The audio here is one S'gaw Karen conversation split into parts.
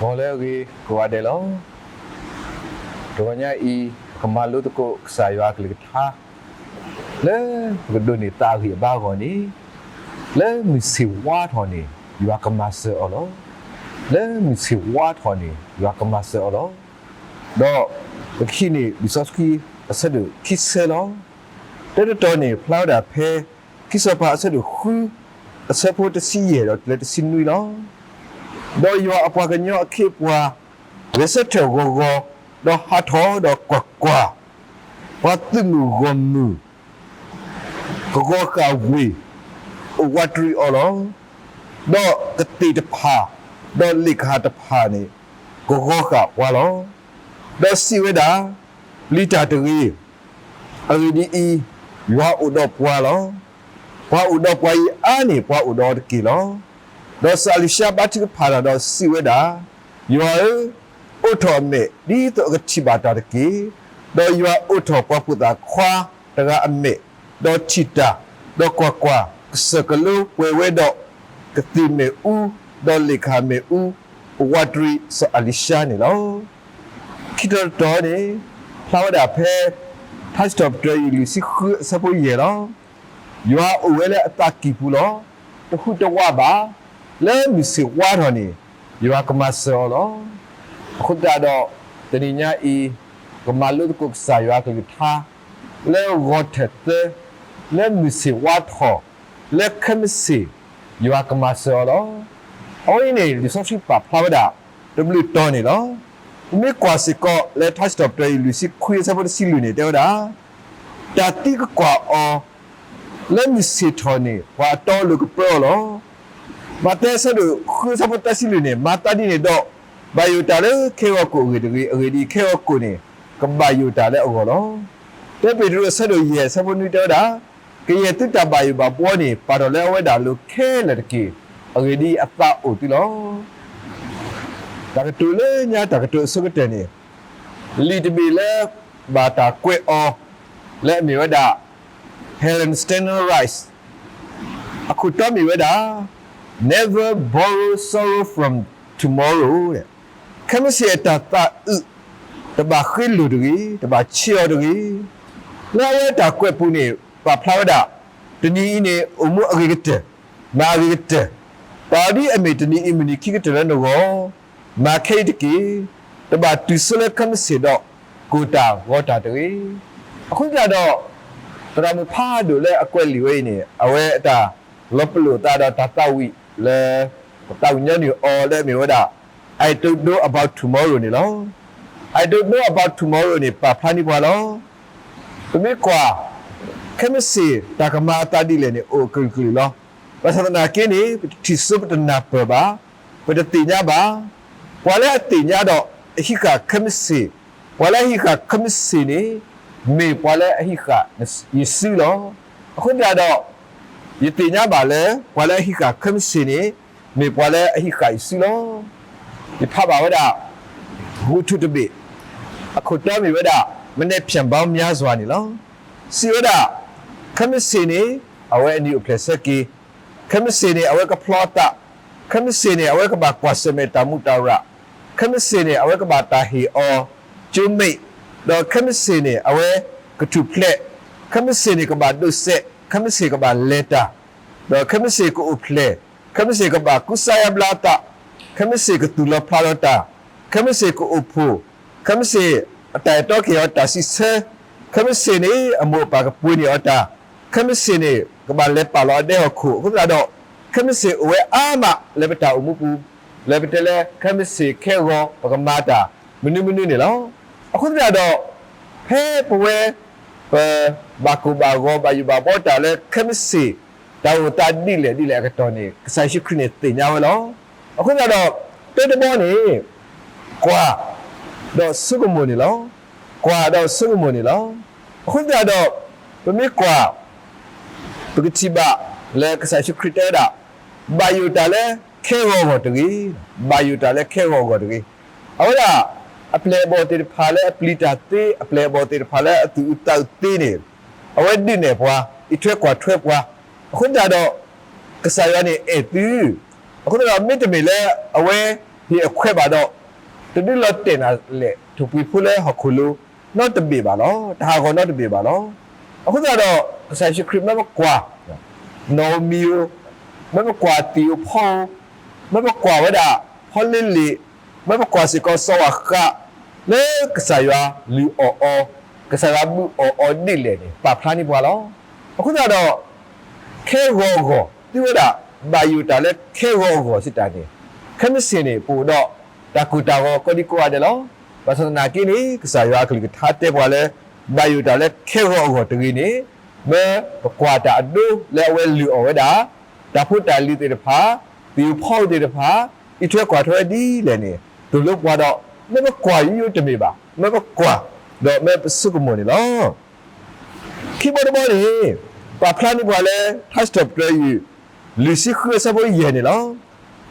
ဂီၤလၢအဂ့ၤကိးဂၤဒဲးလီၤ. တဂီၤညါအံၤ ပကမၤလိသကိးကစၢ်ယွၤအကလုၢ်ကထါ လၢပကဒိးန့ၢ်သးအဂံၢ်အဘါအဂီၢ်န့ၣ်, လၢမုၢ်ဆ့ၣ်ဝါထီၣ်န့ၣ် ယွၤကမၤစၢၤအီၤလီၤ. လၢမုၢ်ဆ့ၣ်ဝါထီၣ်န့ၣ် ယွၤကမၤစၢၤအီၤလီၤ. ဒီးပကဟံးန့ၢ်လံာ်စီဆှံအဆၢဒိၣ်ခံဆၢလီၤ. တၢတတီၤန့ၣ် ဖျါဝဲဒၣ်ဖဲ ခံစီၤပၤအဆၢဒိၣ်ဃု အဆၢဖိတဆံယဲၢ်ဒီးတုၤလၢတဆံနွံလီၤ. ဒီးယွၤအပှၤကညီအခ့အပှၤ ဂဲၤဆၢထၢၣ်ဂီၤဂီၤ, ဒီးဟးထီၣ်ဒီးကွၢ်ကွၢ်, ပှၤသုးမုၢ်ဂီၢ်မုၢ် ကဂီၤဃာ်ဝ့ၢ် အိၣ်ဝးတရံးအီၤလီၤ. ဒီးကသ့ၣ်တဖၣ် ဒီးလ့ၣ်ကဟၣ်တဖၣ်န့ၣ် ကဂီၤဃာ်ပှၤလီၤ. ဒီးစံးဝဲဒၣ်, ပျံၤတၢ်တဂ့ၤ, အဂ့ၢ်ဒ်အံၤ, ယွၤအိၣ်ဒီးပှၤလီၤ. ပှၤအိၣ်ဒီးပှၤအံၤအါန့ၢ်ပှၤအိၣ်ဒီးအီၤတက့ၢ်လီၤ. ဒီးစီၤအလံၤၡါဘါထုကဖၣ်တၢ်ဒီးစံးဝဲဒၣ်, ယွၤဧၢ, အိးထီၣ်အမဲာ် ဒ်သိးအကထံၣ်ဘၣ်တၢ်တက့ၢ်. ဒီးယွၤအိးထီၣ်ပှၤဖိသၣ်ခွါတဂၤအမဲာ်, ဒီးထံၣ်တၢ်, ဒီးကွၢ်ကွၢ်, ကစၢၢ်ကလိပှဲၤဝဲဒီး ကသ့ၣ်မ့ၣ်အူ, ဒီးလ့ၣ်ကဟၣ်မ့ၣ်အူ, အိၣ်ဝးတရံးစီၤအလံၤၡါန့ၣ်လီၤ. ခံတီၤတတီၤန့ၣ် ဖျါဝဲဒၣ်ဖဲ ထါစံးထီၣ်ပတြၢၤအယုၢ်လွံၢ်ဆံဃုအဆၢဖိယဲၢ်လီၤ. ယွၤအိၣ်ဝဲလၢအသးကံၢ်ပူၤလီၤ. တဟူးတဝးဘၣ်. လၢမုၢ်ဆ့ၣ်ဝါထီၣ်န့ၣ် ယွၤကမၤစၢၤအီၤလီၤ. အဃိသတးဒီး တနံၤညါအံၤ ပကမၤလိသကိးကစၢ်ယွၤအကလုၢ်ကထါ လၢဂီၤထၢၣ်သၢ, လၢမုၢ်ဆ့ၣ်ဝါထီၣ်, လၢခဲမုၢ်ဆ့ၣ် ယွၤကမၤစၢၤအီၤလီၤ. အဝဲအံၤန့ၣ် လံာ်စီဆှံပာ်ဖျါဝဲဒၣ် တဘျုးတီၤန့ၣ်လီၤ. ပမ့ၢ်ကွၢ်စ့ၢ်ကီးလၢထါစံးထီၣ်ပတြၢၤအယုၢ်လွံၢ်ဆံခွံအဆၢဖိတဆံလွံၢ်န့ၣ် တဲဝဲဒၣ်, တၢ်သံကကွၢ်အီၤ လၢမုၢ်ဆ့ၣ်ထီၣ်န့ၣ် ပှၤအတီအလိၤကပၢအီၤလီၤ. မးသဲအဆၢဒိၣ်ဃုအဆၢဖိသၢဆံလွံၢ်န့ၣ် မၤသးဒ်န့ၣ်ဒီး ဘၣ်ယိၣ်တၢ်လၢခဲဂီၤကိာ်အဂ့ၢ်တဂ့ၤ, အဂ့ၢ်ဒ်အံၤ, ခဲဂီၤကိာ်န့ၣ် ကဘၣ်ယိၣ်တၢ်လၢအဂီၢ်လီၤ. တၢပ့းတရူးအဆၢဒိၣ်ယဲၢ်အဆၢဖိနွံတဲဝဲဒၣ်, ကယဲၢ်သုတၢ်ဘၣ်ယိၣ်ဘၣ်ဘှီန့ၣ် ပာ်ထီၣ်လၢအဝဲဒၣ်အလိၤခဲလၢာ်တက့ၢ်. အဂ့ၢ်ဒ်အံၤ, အသးအိၣ်သုလီၤ. တၢ်ကတိၤလၢညါ တၢ်ကတိၤအဆိကတၢၢ်န့ၣ် လံာ်တဘ့ၣ်လၢဘၣ်တၢ်ကွဲးအီၤ လၢအမ့ၢ်ဝဲဒၣ် Helen Standard Wright အခိၣ်တီမ့ၢ်ဝဲဒၣ် Never borrow sorrow from tomorrow. ခဲမုၢ်ဆ့ၣ်အတၢ်သးအုး တဘၣ်ဃ့လိာ်တဂ့ၤ, တဘၣ်ဆံးအီၤတဂ့ၤ. လၢအဝဲတၢ်ကွဲးပူၤန့ၣ် ပာ်ဖျါဝဲဒၣ် တနံၤအံၤန့ၣ် အိၣ်မူအဂ့ၤကတၢၢ်, မၤအဂ့ၤကတၢၢ်, ပာ်အီၤဒ်အမ့ၢ်တနံၤအံၤမုၢ်နံၤခံကတၢၢ်လၢနဂီၢ်, မၤခဲအံၤတက့ၢ်. တဘၣ်တုၤဆိလၢခဲမုၢ်ဆ့ၣ်ဒီး ကိၢ်တၢ်ဂီၤတၢ်တဂ့ၤ. အဃိသတးဒီး သရၣ်မုၣ်ဖးဒိၣ်လၢအကွဲးလံာ်ဝဲအံၤန့ၣ် အဝဲအတၢ်လီၤပလိာ်အသးဒီးတၢ်သးဝံၣ်လၢ ပသးဝံၣ်ညီနုၢ်အီၤလၢအမ့ၢ်ဝဲဒၣ် I don't know about tomorrow န့ၣ်လီၤ. I don't know about tomorrow န့ၣ် ပာ်ဖျါန့ၢ်ပှၤလီၤ. ပမ့ၢ်ကွၢ် ခဲမုၢ်ဆ့ၣ်တၢ်ကမၤအသးဒ်လဲၣ်န့ၣ် အိၣ်အကလုာ်ကလုာ်လီၤ. ဘၣ်ဆၣ်သနာ်က့န့ၣ် ပတထံၣ်စိပတနၢ်ပၢၢ်ဘၣ်, ပတသ့ၣ်ညါဘၣ်. ပှၤလၢအသ့ၣ်ညါဒီးအဟံးဃာ်ခဲမုၢ်ဆ့ၣ်, ပှၤလၢအဟံးဃာ်ခဲမုၢ်ဆ့ၣ်န့ၣ် မ့ၢ်ပှၤလၢအဟံးဃာ်ယစုလီၤ. အဃိသတးဒီး ယသ့ၣ်ညါဘၣ်လၢ ပှၤလၢအဟံးဃာ်ခဲမုၢ်ဆ့ၣ်န့ၣ် မ့ၢ်ပှၤလၢအဟံးဃာ်ယစုလီၤ. ယဖးဘၣ်ဝဲဒၣ် ဂူာ်ထူၣ်တဘ့ၣ်, အခိၣ်တီမ့ၢ်ဝဲဒၣ် မနဲၣ်ဖၠၣ်ဘီများစွာန့ၣ်လီၤ. စံးဝဲဒၣ်, ခဲမုၢ်ဆ့ၣ်န့ၣ် အဝဲအနံၤအိၣ်ဖျဲၣ်ဆၢက့ၤ, ခဲမုၢ်ဆ့ၣ်န့ၣ် အဝဲကဖျီအသး, ခဲမုၢ်ဆ့ၣ်န့ၣ် အဝဲကဘၣ်ကွၢ်ဆၢၣ်မဲာ်တၢ်မူးတၢ်ရၢ်, ခဲမုၢ်ဆ့ၣ်န့ၣ် အဝဲကဘၣ်တၢ်ဟ့ၣ်အီၤ ကၠိမ့ၣ်, ဒီးခဲမုၢ်ဆ့ၣ်န့ၣ် အဝဲကထူၣ်ဖျဲး, ခဲမုၢ်ဆ့ၣ်န့ၣ် ကဘၣ်ဒိးစဲး, ခဲမုၢ်ဆ့ၣ်ကဘၣ်လဲၤတၢ်, ဒီးခဲမုၢ်ဆ့ၣ်ကအိၣ်ဖျဲၣ်, ခဲမုၢ်ဆ့ၣ်ကဘၣ်ကူစါယါဘျါအသး, ခဲမုၢ်ဆ့ၣ်ကသူၣ်လီၤဖျးလီၤတၢ်, ခဲမုၢ်ဆ့ၣ်ကအိၣ်ဖှိၣ်, ခဲမုၢ်ဆ့ၣ်အတၢ်အဲၣ်တီက့ၤအီၤတၢ်စံးဆၢ, ခဲမုၢ်ဆ့ၣ်န့ၣ် အမိၢ်အပၢ်ကပှ့ၤန့ၢ်အီၤတၢ်, ခဲမုၢ်ဆ့ၣ်န့ၣ် ကဘၣ်လဲၤပာ်လီၤအဒဲဟီၣ်ခိၣ်. အဃိသတးဒီး ခဲမုၢ်ဆ့ၣ်အိၣ်ဝဲအါမးလၢပတၢ်အိၣ်မူပူၤ, လၢပတဲလၢခဲမုၢ်ဆ့ၣ်ခဲဂီၤ ပကမၤတၢ်မနုၤမနုၤန့ၣ်လီၤ. အဃိသတးဒီး ဖဲပဝဲ ပဘၣ်ကိၢ်ဘၣ်ဂီၤ ဘၣ်ယိၣ်ဘၣ်ဘှီတၢ်လၢခဲမုၢ်ဆ့ၣ် တၢ်အိၣ်သးဒ်လဲၣ်ဒ်လဲၣ်အကတီၢ်န့ၣ် ကစၢ်ယ့ၣ်ၡူးခရံာ်န့ၣ်သ့ၣ်ညါဝဲလီၤ. အဃိသတးဒီး တၢတဘီန့ၣ် ကွၢ် ဒီးဆိကမိၣ်န့ၣ်လီၤ. ကွၢ်ဒီးဆိကမိၣ်န့ၣ်လီၤ. အဃိသတးဒီး ပမ့ၢ်ကွၢ် ပကထံၣ်ဘၣ်လၢကစၢ်ယ့ၣ်ၡူးခရံာ်တဲဝဲဒၣ် ဘၣ်ယိၣ်တၢ်လၢခဲဂီၤအဂီၢ်တဂ့ၤ, ဘၣ်ယိၣ်တၢ်လၢခဲဂီၤအဂီၢ်တဂ့ၤ. အဝဲဒၣ် အပျဲၢ်အဘီၣ်သ့ၣ်တဖၣ်လၢအပျံၤတၢ်သ့, အပျဲၢ်အဘီၣ်သ့ၣ်တဖၣ်လၢအသူၣ်အုးသးအုးသ့န့ၣ် အဝဲဒုးနဲၣ်ပှၤ, အံးထွဲကွၢ်ထွဲပှၤ. အဃိသတးဒီး ကစၢ်ယွၤန့ၣ်အဲၣ်သု, အဃိသတးဒီး မ့တမ့ၢ်လၢအဝဲ ဟ့ၣ်အခွဲးဘၣ်ဒီး တဒုးလီၤတဲာ်နၤလဲၣ် ထိၣ်ပှ့ၤဖိလၢဟီၣ်ခိၣ်လိၤ နီတဘ့ၣ်ဘၣ်လီၤ. တၢ်ဟးဂီၤနီတဘ့ၣ်ဘၣ်လီၤ. အဃိသတးဒီး ကစၢ်ယ့ၣ်ၡူးခရံာ်မၢပကွၢ် နီၣ်ဧိၤမံၤဧိၤ, မၢပကွၢ်သံၣ်ဧိၤဖီဧိၤ, မၢပကွၢ်ဝဲဒၣ် ဖီလ့လ့ၣ်, မၢပကွၢ်စ့ၢ်ကီးစီၤဝၣ်ဃး လၢကစၢ်ယွၤလုၢ်အီၣ်အီၤ, ကစၢ်ယွၤဘုၣ်အီၣ်အီၤဒ်လဲၣ်န့ၣ် ပာ်ဖျါန့ၢ်ပှၤလီၤ. အဃိသတးဒီး ခဲဂီၤအဂီၢ် သုဝဲဒၣ် ဘၣ်ယိၣ်တၢ်လၢခဲဂီၤအဂီၢ်စံးတၢ်န့ၣ်, ခဲမုၢ်ဆ့ၣ်န့ၣ် ပအိၣ်ဒီးတၢ်ကိၢ်တၢ်ဂီၤကိးဒံကိးဂၤဒဲးလီၤ. ဘၣ်ဆၣ်သနာ်က့န့ၣ် ကစၢ်ယွၤအကလုၢ်ကထါတဲပှၤလၢ ဘၣ်ယိၣ်တၢ်လၢခဲဂီၤအဂီၢ်တဂ့ၤန့ၣ်, မၢပကွၢ်တၢ်အဒိလၢအဝဲလုၢ်အီၣ်ဝဲဒၣ် တၢ်ဖိတၢ်လံၤသ့ၣ်တဖၣ်, သံၣ်ဧိၤဖီဧိၤသ့ၣ်တဖၣ်, အံးထွဲကွၢ်ထွဲဒ်လဲၣ်န့ၣ် သိၣ်လိပှၤဒီး မၢပကွၢ်ယိယိတမ့ၢ်ဘၣ်, မၢပကွၢ် ဒီးမၢပဆိကမိၣ်န့ၣ်လီၤ. ခံဘီတဘီန့ၣ် ပာ်ဖျါန့ၢ်ပှၤလၢ ထါစံးထီၣ်ပတြၢၤယွၤ လွံၢ်ဆံဃုအဆၢဖိယဲၢ်န့ၣ်လီၤ.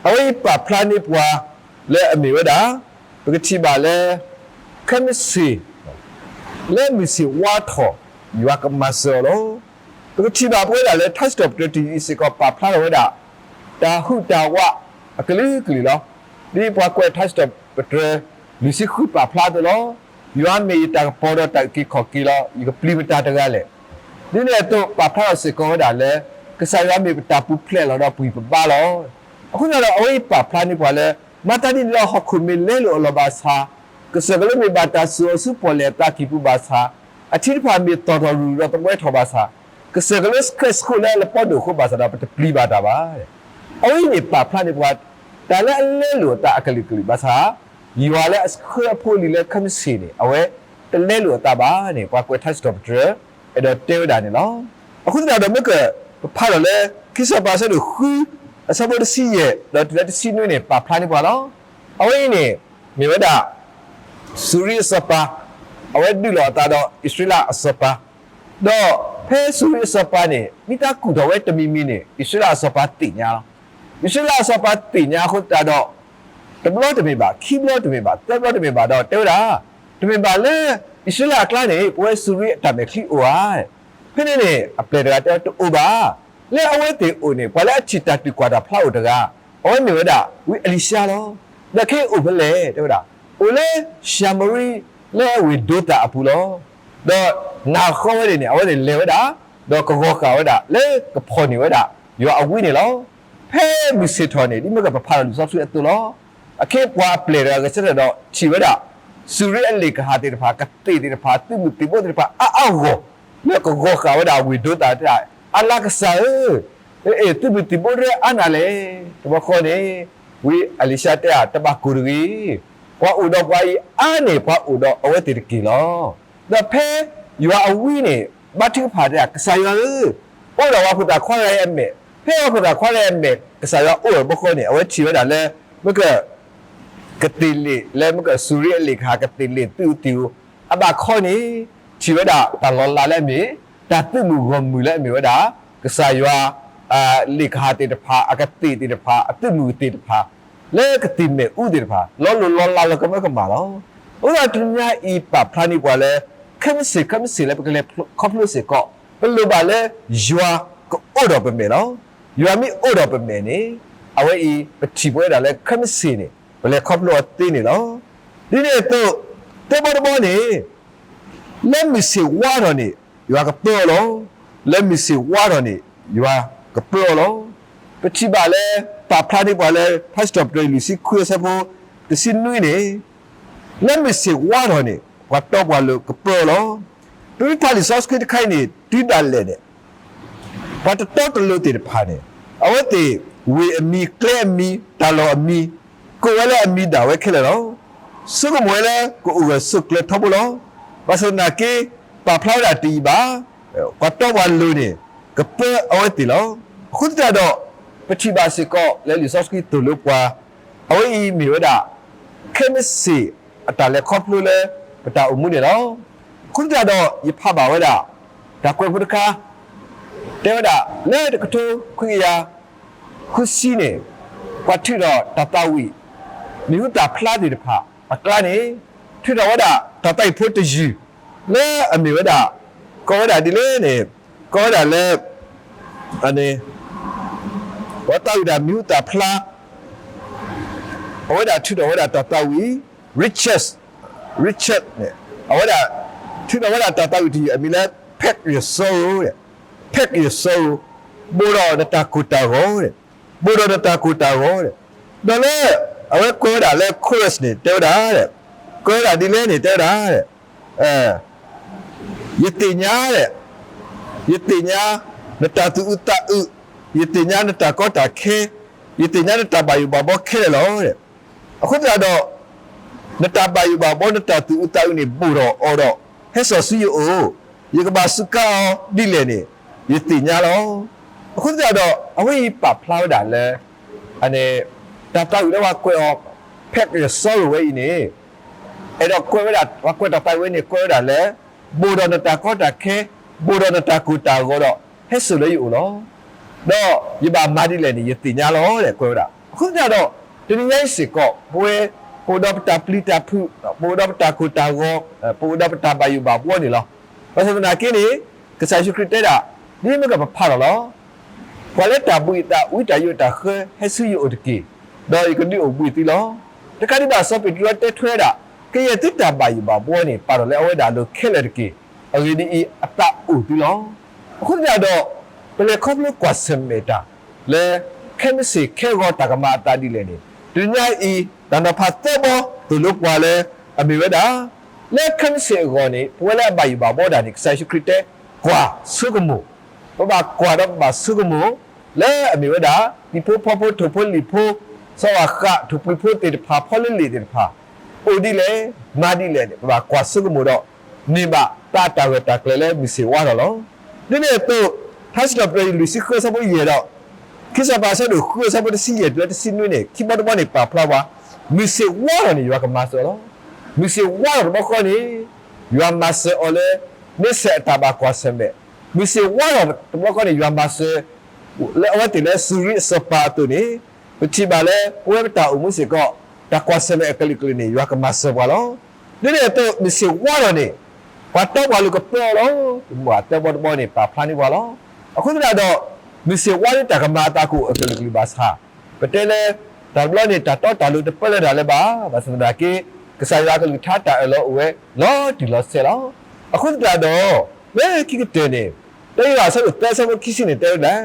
အဝဲအံၤပာ်ဖျါန့ၢ်ပှၤလၢအမ့ၢ်ဝဲဒၣ် ပကထံၣ်ဘၣ်လၢ ခဲမုၢ်ဆ့ၣ် လၢမုၢ်ဆ့ၣ်ဝါထီၣ် ယွၤကမၤစၢၤအီၤလီၤ. ပကထံၣ်ဘၣ်ပဝဲဒၣ်လၢ ထါစံးထီၣ်ပတြၢၤတယုၢ်အံၤစ့ၢ်ကီး ပာ်ဖျါထီၣ်ဝဲဒၣ် တၢ်ဟုၣ်တၢ်ဝးအကလုာ်ကလုာ်လီၤ. ဒ်ပှၤကွဲးထါစံးထီၣ်ပတြၢၤ လွံၢ်ဆံဃုပာ်ဖျါအသိးလီၤ. ယွၤမ့ၢ်ယတၢ်ကပီၤဒီးတၢ်အုၣ်က့ၤခီၣ်က့ၤလီၤ. ယကပျံၤမတၤတဂၤလဲၣ်. ဒ်န့ၣ်အသိး ပာ်ဖျါထီၣ်စ့ၢ်ကီးဝဲဒၣ်လၢ ကစၢ်ယွၤမ့ၢ်ပတၢ်ပူၤဖျဲးလီၤဒီးပှံၢ်ပဘါလီၤ. အဃိသတးဒီး အဝဲအံၤပာ်ဖျါန့ၢ်ပှၤလၢ မၤသးဒ်န့ၣ်ဒီး ဟီၣ်ခိၣ်မ့ၢ်လဲလိာ်အလီၢ်ဘၣ်ဆၣ်, ကစၢၢ်ကလိမ့ၢ်ဘၣ်တၢ်စိာ်အီၤဆူပီၣ်လဲၣ်အသးကံၢ်ပူၤဘၣ်ဆၣ်, အထံတဖၣ်မ့ၢ်သီၣ်ထီၣ်ရူၤရူၤဒီးသဘှဲထီၣ်ဘၣ်ဆၣ်, ကစၢၢ်ကလိဆှဲးဆှိးလၢလပီဒိၣ်အဃိဘၣ်ဆၣ်ဒီး ပတပျံၤဘၣ်တၢ်ဘၣ်. အဝဲအံၤန့ၣ်ပာ်ဖျါန့ၢ်ပှၤ တၢ်လၢအလဲလိာ်အသးအကလုာ်ကလုာ်ဘၣ်ဆၣ်, ယွၤလၢအဆှၢအဖိအလံၤလၢခဲမုၢ်ဆ့ၣ်န့ၣ် အဝဲတလဲလိာ်အသးဘၣ်န့ၣ် ပှၤကွဲးထါစံးထီၣ်ပတြၢၤ အဲၣ်ဒိးတဲဝဲဒၣ်န့ၣ်လီၤ. အဃိသတးဒီး မ့ၢ်ကပဖးထီၣ်လၢ ခံစီၤပၤအဆၢဒိၣ်ဃု အဆၢဖိတဆံယဲၢ် ဒီးတုၤလၢတဆံနွံန့ၣ် ပာ်ဖျါန့ၢ်ပှၤလီၤ. အဝဲအံၤန့ၣ် မ့ၢ်ဝဲဒၣ် စူၤရံအစီၤပၤ အဝဲဒုးလိာ်အသးဒီးအံၣ်စရ့လးအစီၤပၤ, ဒီးဖဲစူၤရံအစီၤပၤန့ၣ် မ့ၢ်တၢ်ကူၣ်ထီၣ်ဝဲတမံၤမံၤန့ၣ် အံၣ်စရ့လးအစီၤပၤသ့ၣ်ညါလီၤ. အံၣ်စရ့လးအစီၤပၤသ့ၣ်ညါအဃိသတးဒီး တဘျီတမ့ၢ်ဘၣ်, ခံဘျီတမ့ၢ်ဘၣ်, သၢဘျီတမ့ၢ်ဘၣ်ဒီးတဲဝဲဒၣ်, တမ့ၢ်ဘၣ်လၢ အံၣ်စရ့လးအကျါန့ၣ် ပဝဲစူၤရံအတၢ်မဲာ်ချံအိၣ်ဧါ. ဖဲန့ၣ်န့ၣ် အပျဲၢ်တဂၤတဲဝဲတအိၣ်ဘၣ်. လၢအဝဲသ့ၣ်အိၣ်န့ၣ် ပှၤလၢအထံၣ်တၢ်တုၤကွၢ်တၢ်ဖျါအိၣ်တဂၤ, အဝဲမ့ၢ်ဝဲဒၣ် ဝံအလံၤၡါလီၤ. ဒီးခဲအံၤအိၣ်ဖဲလဲၣ် တဲဝဲဒၣ်, အိၣ်လၢၡၤမရံ လၢအဝ့ၢ်ဒိသၣ်အပူၤလီၤ. ဒီးနၤဃီဝဲန့ၣ်န့ၣ် အဝဲသ့ၣ်လဲၤဝဲဒၣ်, ဒီးကဂီၤဃာ်ဝဲဒၣ် လၢကဖီၣ်န့ၢ်ဝဲဒၣ် ယွၤအဝံန့ၣ်လီၤ. ဖဲမုၢ်ဆ့ၣ်ထီၣ်န့ၣ် ဒ်မ့ၢ်ကပဖးလီၤလံာ်စီဆှံအသိးလီၤ. အခ့အပှၤအပျဲၢ်တဂၤဂဲၤဆၢထၢၣ်ဒီးထံၣ်ဝဲဒၣ် စူၤရံအလ့ၣ်ကဟၣ်သ့ၣ်တဖၣ်, ကသ့ၣ်သ့ၣ်တဖၣ်, သုးမုၢ်သံၣ်ဘိသ့ၣ်တဖၣ်အါအါဂီၢ်ဂီၢ်, လၢကဂီၤဃာ်ဝဲဒၣ်ဝ့ၢ်ဒိသၣ်တၢ်, အါလါကစၢ်ဧၢ, အ့ၣ် သုးမုၢ်သံၣ်ဘိရဲအါနၤလဲၣ်. တဘျီဃီန့ၣ် ဝံအလံၤၡါတဲဧါ, တဘၣ်ကိၢ်တဂ့ၤ, ပှၤအိၣ်ဒီးပှၤအံၤအါန့ၢ်ပှၤအိၣ်ဒီးအဝဲသ့ၣ်တက့ၢ်လီၤ. ဒီးဖဲယွၤအဝံန့ၣ် ဘါထုကဖၣ်တဲဧါ, ကစၢ်ယွၤဧၢ, အိၣ်ဒီးပှၤဖိသၣ်ခွါတဂၤအမဲာ်, ဖဲပှၤဖိသၣ်ခွါတဂၤအမဲာ် ကစၢ်ယွၤအိၣ်ဒီးတဘျီဃီန့ၣ် အဝဲထံၣ်ဝဲဒၣ်လၢ မ့ၢ်က ကသ့ၣ်လ့ၣ်လၢမ့ၢ်ကစူၤရံအလ့ၣ်ကဟၣ် ကသ့ၣ်လ့ၣ်သုးသံၣ်ဧိၤ, အဘၣ်ခီန့ၣ် ထံၣ်ဝဲဒၣ်တၢ်လီၤလးလၢအမ့ၢ် တၢ်သုးမုၢ်ဂီၢ်မုၢ်လၢအမ့ၢ်ဝဲဒၣ် ကစၢ်ယွၤ လ့ၣ်ကဟၣ်သ့ၣ်တဖၣ်, အကသ့ၣ်သ့ၣ်တဖၣ်, အသုးမုၢ်သ့ၣ်တဖၣ်, လၢကသ့ၣ်မဲာ်အူသ့ၣ်တဖၣ် လီၤလိၢ်လီၤလးလီၤကမၢကမၣ်လီၤ. အဃိသတးတနံၤအံၤပာ်ဖျါန့ၢ်ပှၤလၢ ခဲမုၢ်ဆ့ၣ် ခဲမုၢ်ဆ့ၣ်လၢပကလဲၤခီဖျိစ့ၢ်ကီး ပလိၣ်ဘၣ်လၢယွၤကအိၣ်ဒီးပမဲာ်လီၤ. ယွၤမ့ၢ်အိၣ်ဒီးပမဲာ်န့ၣ် အဝဲအံၤ ပထံၣ်ပဝဲဒၣ်လၢခဲမုၢ်ဆ့ၣ်န့ၣ် ပလဲၤခီဖျိအီၤသ့န့ၣ်လီၤ. ဒ်န့ၣ်အသိး သၢဘီတဘီန့ၣ် လၢမုၢ်ဆ့ၣ်ဝါထီၣ်န့ၣ် ယွၤကပၢအီၤလီၤ. လၢမုၢ်ဆ့ၣ်ဝါထီၣ်န့ၣ် ယွၤကပၢအီၤလီၤ. ပထံၣ်ဘၣ်လၢ ပာ်ဖျါန့ၢ်ပှၤလၢ ထါစံးထီၣ်ပတြၢၤလွံၢ်ဆံခွံအဆၢဖိ တဆံနွံန့ၣ် လၢမုၢ်ဆ့ၣ်ဝါထီၣ်န့ၣ် ပှၤတီပှၤလိၤကပၢအီၤလီၤ. ပမ့ၢ်ဖးလံာ်စီဆှံတခါအံၤန့ၣ် တုၤဒၣ်လဲာ်န့ၣ် ပှၤတတီတလိၤသ့ၣ်တဖၣ်န့ၣ် အဝဲသ့ၣ်ဝ့ၢ်အမံၤ, ကျဲအမံၤ, တၢ်လီၢ်အမံၤ ကိးဝဲလၢအမံၤဒၣ်ဝဲခဲလၢာ်လီၤ. ဆိကမိၣ်ဝဲလၢကအိၣ်ဂၢၢ်ဆိးကျၢၤထီဘိလီၤ. ဘၣ်ဆၣ်သနာ်က့ ပာ်ဖျါဝဲဒၣ်တယံာ်ဘၣ်, ပှၤတီပှၤလိၤန့ၣ် ကပၢအဝဲသ့ၣ်လီၤ. အဃိသတးဒီး ပထံၣ်ဘၣ်စ့ၢ်ကီးလၢလံာ်စီဆှံသိၣ်လိပှၤ အဝဲအံၤမ့ၢ်ဝဲဒၣ် ခဲမုၢ်ဆ့ၣ်အတၢ်လဲၤခီဖျိလၢပတၢ်အိၣ်မူန့ၣ်လီၤ. အဃိသတးဒီး ယဖးဘၣ်ဝဲဒၣ် တၢ်ကွဲးဖိတခါ တဲဝဲဒၣ် လၢတကထိခွံကယၤဃုဆံန့ၣ် ပှၤထုးထီၣ်တၢ်သးဝံၣ် မံၤဟူသၣ်ဖျါသ့ၣ်တဖၣ်အကျါန့ၣ် ထုးထီၣ်ဝဲဒၣ်တၢ်သးဝံၣ်ဖိတယုၢ် လၢအမ့ၢ်ဝဲဒၣ် ကိးဝဲဒၣ်ဒ်လဲၣ်န့ၣ် ကိးဝဲဒၣ်လၢ ပှၤသးဝံၣ်တၢ်မံၤဟူသၣ်ဖျါ အဝဲဒၣ်ထုးထီၣ်ဝဲဒၣ်တၢ်သးဝံၣ် Richard, Richard န့ၣ် အဝဲဒၣ်ထုးထီၣ်ဝဲဒၣ်တၢ်သးဝံၣ်တယုၢ်အမံၤလၢ Pack Your Sorrow, Pack Your Sorrow, ဘိၣ်ဒီးနတၢ်ကိၢ်တၢ်ဂီၤ, ဘိၣ်ဒီးနတၢ်ကိၢ်တၢ်ဂီၤ, ဒီးလၢ အဝဲကွဲးဝဲဒၣ်လၢ chorus န့ၣ် တဲဝဲဒၣ်, ကွဲးဝဲဒၣ်ဒ်လဲၣ်န့ၣ် တဲဝဲဒၣ် ယသ့ၣ်ညါ, ယသ့ၣ်ညါ နတၢ်သူၣ်အုးသးအုး, ယသ့ၣ်ညါနတၢ်ကီတၢ်ခဲ, ယသ့ၣ်ညါနတၢ်ဘၣ်ယိၣ်ဘၣ်ဘီခဲလၢာ်လီၤ. အဃိသတးဒီး နတၢ်ဘၣ်ယိၣ်ဘၣ်ဘီ နတၢ်သူၣ်အုးသးအုးန့ၣ် ဘိၣ်ထီၣ်အီၤဒီး ဟဲစိာ်ဆူယအိၣ်, ယကဘၣ်စူးကါအီၤဒ်လဲၣ်န့ၣ် ယသ့ၣ်ညါလီၤ. အဃိသတးဒီး အဝဲအံၤပာ်ဖျါဝဲဒၣ်လၢ တၢ်သးဝံၣ်လၢပှၤကွဲးအီၤ Pack Your Sorrow ဝဲအံၤန့ၣ် အဲၣ်ဒိးကွဲးဝဲဒၣ် ပှၤကွဲးတၢ်သးဝံၣ်ဝဲန့ၣ် ကွဲးဝဲဒၣ်လၢ ဘိၣ်ဒီးနတၢ်ကီတၢ်ခဲ, ဘိၣ်ဒီးနတၢ်ကိၢ်တၢ်ဂီၤဒီး ဟဲစိာ်လၢယအိၣ်လီၤ. ဒီးယဘၣ်မၤဒ်လဲၣ်န့ၣ် ယသ့ၣ်ညါလီၤ ကွဲးဝဲဒၣ်. အဃိသတးဒီး တနံၤညါအံၤစ့ၢ်ကီး ပဝဲ ပအိၣ်ဒီးပတၢ်ပျံၤတၢ်ဖုး, ပအိၣ်ဒီးပတၢ်ကိၢ်တၢ်ဂီၤ, ပအိၣ်ဒီးပတၢ်ဘၣ်ယိၣ်ဘၣ်ဘီန့ၣ်လီၤ. ဘၣ်ဆၣ်သနာ်က့န့ၣ် ကစၢ်ယ့ၣ်ၡူးခရံာ်တဲဒၣ် ဒ်မ့ၢ်ကပဖးထီၣ်လီၤ ပှၤလၢတၢ်ဘှံးအသး ဝံတၢ်ယိးတၢ်ဃၢ ဟဲဆူယအိၣ်တက့ၢ်, ဒီးယကဒုးအိၣ်ဘှံးသုလီၤ. တကးဒံးဘၣ် စီၤပ့းတရူးတဲထွဲဝဲဒၣ် ကယဲၢ်သုတၢ်ဘၣ်ယိၣ်ဘၣ်ဘီန့ၣ် ပာ်ထီၣ်လၢအဝဲဒၣ်အလိၤခဲလၢာ်တက့ၢ်. အဂ့ၢ်ဒ်အံၤ, အသးအိၣ်သုလီၤ. အဃိသတးဒီး ပလဲၤခီဖျိကွၢ်ဆၢၣ်မဲာ်တၢ် လၢ ခဲမုၢ်ဆ့ၣ်ခဲဂီၤတၢ်ကမၤအသးဒ်လဲၣ်န့ၣ် တနံၤညါအံၤ တၢ်နီၤဖးသၢဘီသိၣ်လိပှၤလၢ အမ့ၢ်ဝဲဒၣ် လၢခဲမုၢ်ဆ့ၣ်အဂီၢ်န့ၣ် ပဝဲလၢအဘၣ်ယိၣ်ဘၣ်ဘီဒၣ်န့ၣ် ကစၢ်ယ့ၣ်ၡူးခရံာ်တဲ ကွၢ်ဆိကမိၣ်, ပဘၣ်ကွၢ်ဒီးပဘၣ်ဆိကမိၣ် လၢအမ့ၢ်ဝဲဒၣ် တံၤဖိဖီဖိ ထိၣ်ဖိလံၣ်ဖိ စီၤအၤဃး ထိၣ်ပှံၤဖိသ့ၣ်တဖၣ် ဖီလ့လ့ၣ်သ့ၣ်တဖၣ် အိၣ်ဒ်လဲၣ် မၤဒ်လဲၣ်န့ၣ် ပဘၣ်ကွၢ်ဆိကမိၣ်ဒီး န့ၢ်ဘၣ်သးတၢ်ဂၢၢ်တၢ်ကျၢၤလၢမုၢ်ဆ့ၣ်ဝါထီၣ်လီၤ. ဒ်န့ၣ်အသိး ထါစံးထီၣ်ပတြၢၤလွံၢ်ဆံဃု အဆၢဖိယဲၢ်ဒီး ခံစီၤပၤအဆၢဒိၣ်ဃု အဆၢဖိတဆံယဲၢ်တုၤလၢတဆံနွံန့ၣ် ခံဘီတဘီန့ၣ် ပာ်ဖျါပှၤ မုၢ်ဆ့ၣ်ဝါထီၣ်န့ၣ် ယွၤကမၤစၢၤအီၤလီၤ. မုၢ်ဆ့ၣ်ဝါထီၣ်တဘျီဃီန့ၣ် ယွၤမၤစၢၤအီၤလၢ န့ဆၢၣ်အတၢ်ဘၣ်ကွၢ်ဆၢၣ်မဲာ်, မုၢ်ဆ့ၣ်ဝါထီၣ်တဘျီဃီန့ၣ် ယွၤမၤစၢၤ လၢအဝဲသ့ၣ်လၢစူၤရံအစီၤပၤအသိးန့ၣ် ပထံၣ်ဘၣ်လၢ ပဝဲပတၢ်အိၣ်မူစ့ၢ်ကီး တၢ်ကွၢ်ဆၢၣ်မဲာ်အကလုာ်ကလုာ်န့ၣ် ယွၤကမၤစၢၤပှၤလီၤ. ဒ်န့ၣ်အသိး မုၢ်ဆ့ၣ်ဝါထီၣ်န့ၣ် ပှၤတီပှၤလိၤကပၢအီၤလီၤ. တမူဘၣ်သၢဘီတဘီန့ၣ် ပာ်ဖျါန့ၢ်ပှၤလီၤ. အဃိသတးဒီး မုၢ်ဆ့ၣ်ဝါန့ၣ်တၢ်ကမၤအသးကအိၣ်အကလုာ်ကလုာ်ဘၣ်ဆၣ် ပတဲလၢ တၢ်တဘျီန့ၣ် တၢ်တီတၢ်လိၤတပၢလၢတၢ်လၢၤဘၣ်. ဘၣ်ဆၣ်သနာ်က့ ကစၢ်ယွၤအကလုၢ်ကထါတၢ်အၢၣ်လီၤအိၣ်ဝဲ လီၤတံၢ်လီၤဆဲးလီၤ. အဃိသတးဒီး လၢခံကတၢၢ်န့ၣ် တၢယိၤဟၣ်အဆၢဒိၣ်သၢ အဆၢဖိခံဆံန့ၣ် တဲဝဲဒၣ်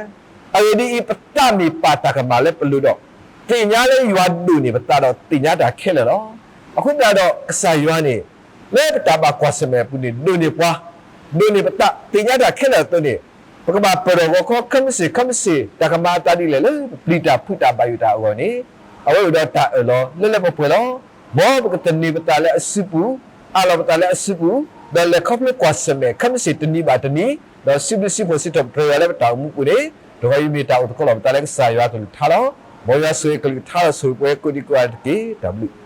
အဂ့ၢ်ဒ်အံၤ, ပသးမ့ၢ်ပာ်တၢ်ကမၣ်လၢပလိၤဒီး သ့ၣ်ညါလၢယွၤဒိၣ်န့ၢ်ပသးဒီး သ့ၣ်ညါတၢ်ခဲလၢာ်လီၤ. အဃိသတးဒီး ကစၢ်ယွၤန့ၣ် လၢပတၢ်ဘၣ်ကွၢ်ဆၢၣ်မဲာ်အပူၤန့ၣ် ဒိၣ်န့ၢ်ပှၤ, ဒိၣ်န့ၢ်ပသး သ့ၣ်ညါတၢ်ခဲလၢာ်အသိးန့ၣ် ပကဘၣ်ပၢၢ်ထီၣ်ဂီၤခီ ခဲမုၢ်ဆ့ၣ် ခဲမုၢ်ဆ့ၣ် တၢ်ကမၤအသးဒ်လဲၣ်လၢ ပပျံၤတၢ်ဖုးတၢ်ဘၣ်ယိၣ်တၢ်အဂီၢ်န့ၣ် အဝဲအိၣ်ဒီးတၢ်အၢၣ်လီၤလၢလၢပှဲၤပှဲၤလီၤ. မ်ပကသန့ၤပသးလၢအစုပူၤ, အးလီၤပသးလၢအစုပူၤ, ဒီးလဲၤခီဖျိကွၢ်ဆၢၣ်မဲာ် ခဲမုၢ်ဆ့ၣ်တနံၤဘၣ်တနံၤ, ဒီးစံးဘျုးစံးဖှိၣ်စံးထီၣ်ပတြၢၤယွၤလၢပတၢ်အိၣ်မူပူၤန့ၣ် တဂီၤအံၤမ့ၢ်တၢ်အိၣ်သကိးလီၤပသးလၢကစၢ်ယွၤအကလုၢ်ကထါလီၤ. မ်ယွၤဆိၣ်ဂ့ၤကလုၢ်ကထါဒီးဆိၣ်ဂ့ၤပှၤကိးဒံကိးဂၤတက့ၢ်. တၢ်ဘျုး